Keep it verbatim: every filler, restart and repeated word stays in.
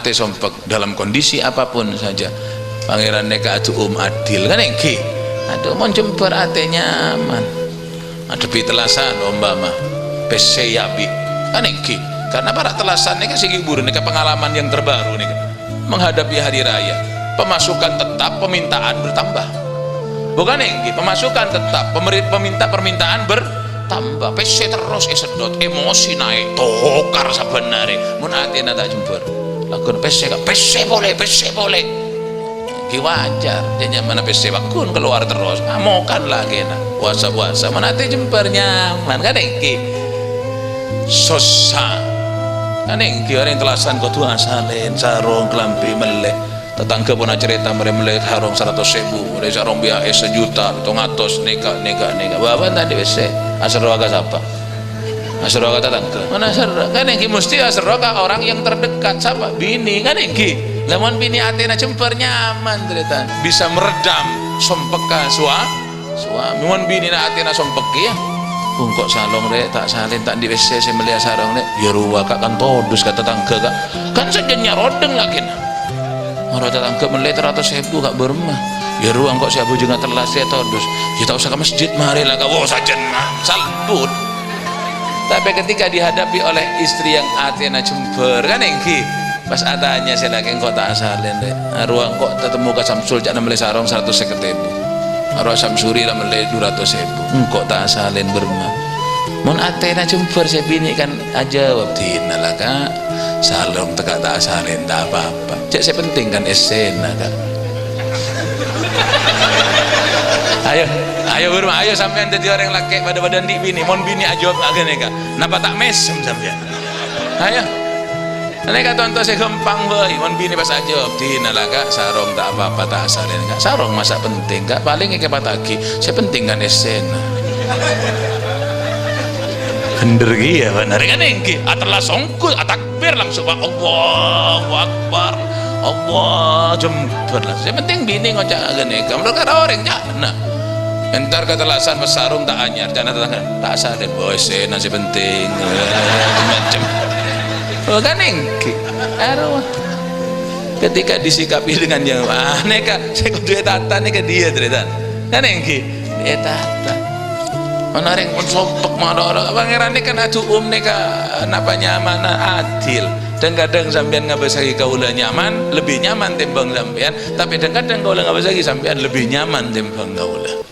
Atè sompek dalam kondisi apapun saja. Pangèran nèka adu'um adil, kan èngghi? Aduh, mon jembhâr atè nyaman. Adhebbhi tellasan ompama, pèssè èabi', kan èngghi? Karena para tellasan nèka sè ghi' buru nèka pengalaman yang terbaru nèka. Menghadapi hari raya, pemasukan tetap, permintaan bertambah. Bukan èngghi, pemasukan tetap, pemeri-, peminta-, permintaan ber-, tambah, pèssè terros èseddhot, emosi naik, tokar sabbhân arè. Mon atèna ta' jembhâr, lagghu' pèssè ka, pèssè polè, pèssè polè. Ghi wajar, jhâ' nyamana pèssè pagghun kalowar terros, amokan lakèna, puasa-puasa. Mon atè jembhâr nyaman, kan èngghi? Sossa. Kan èngghi orèng tellasan kodhu asalèn, sarong, kalambhi mellè. Tatangghâ pon acarèta marè mellè sarong saratos èbu, marè sarong B H S sajuta, pitung atos, nèka, nèka, nèka. Bâbâ ta' andi' pèssè, aserrowa ka sapa? Aserrowa ka tatangghâ. Mon aserro, kan èngghi mesti aserro ka orang yang terdekat. Sapa? Binè, kan èngghi? Lah, mon binè atèna jembhâr nyaman, tarètan. Bisa meredam sompekka sua-, suami. Mon binèna atèna sompek, iyâ. "Engko' sarong, Rè', ta' salèn, ta' andi' pèssè sè mellèya sarong, Rè'." "Yâ rowa, Ka', kan todus ka tatangghâ, Ka'." Kan sajân nyaroddhâng lakèna. Mara tatangghâ mellè teratos èbu, Ka', bârâmma? "Yâ rowa engko' sè abhâjângnga tellas sè todus." "Yâ ta' osa ka masjid marè la, Ka'." Wo, sajân, ma-, salbut. Tapi ketika dihadapi oleh istri yang atèna jembhâr, kan èngghi? Pas atanya sè lakè, "Engko' ta' asalèn, Rè'. Arowa engko' tatemmo ka Samsul, ca'na mellè sarong saratos sèket èbu. Arowa Samsuri la mellè dhu ratos èbu. Engko' ta' asalèn, bârâmma?" Mon atèna jembhâr sè binè kan ajâwâb, "Dinala, Ka'. Sarong tekka' ta' asalèn, ta' apa-apa. Jhâ' sè penting kan essèna, Ka'." Ayo, ayo, buru, ayo sampèyan dhâddhi orèng lakè' padâ-padâ andi' binè. Mon binè ajâwâb aghânèka, napa ta' mèsem sampèyan? Ayo. Nèka conto sè ghâmpang bhâi. Mon binè pas ajâwâb, "Dinala, Ka', sarong ta' apa-apa, ta' asalèn, Ka'. Sarong masa' penting, Ka'. Palèng èkèpattaghi. Sè penting kan essèna." Bhender kèya, bhender. Kan èngghi, atellas ongghu, atakbir langsung, Pak. Allahu Akbar. Allah, jembhâr la. Sè penting binè ngoca' ghânèka. Mon karo orèng ca'na. Entar ka tellasan pas sarong ta' anyar, ca'na tatangghâ, "Ta' asalèn, Bo, essèna sè penting." Macem. Oh, kan èngghi. Arowa. Ketika disikapi dengan yang, ah, nèka, sè kodhu ètata nèka dhiyâ, tarètan. Kan èngghi. Ètata. Ana orèng mon sompek marara. Pangèran nèka adu'um nèka napa nyamana adil. Dhâng-kadhâng sampèyan ngabâsaghi kaulâ nyaman, lebbi nyaman tèmbhâng sampèyan. Tapè dhâng-kadhâng kaulâ ngabâsaghi sampèyan lebbi nyaman tèmbhâng kaulâ.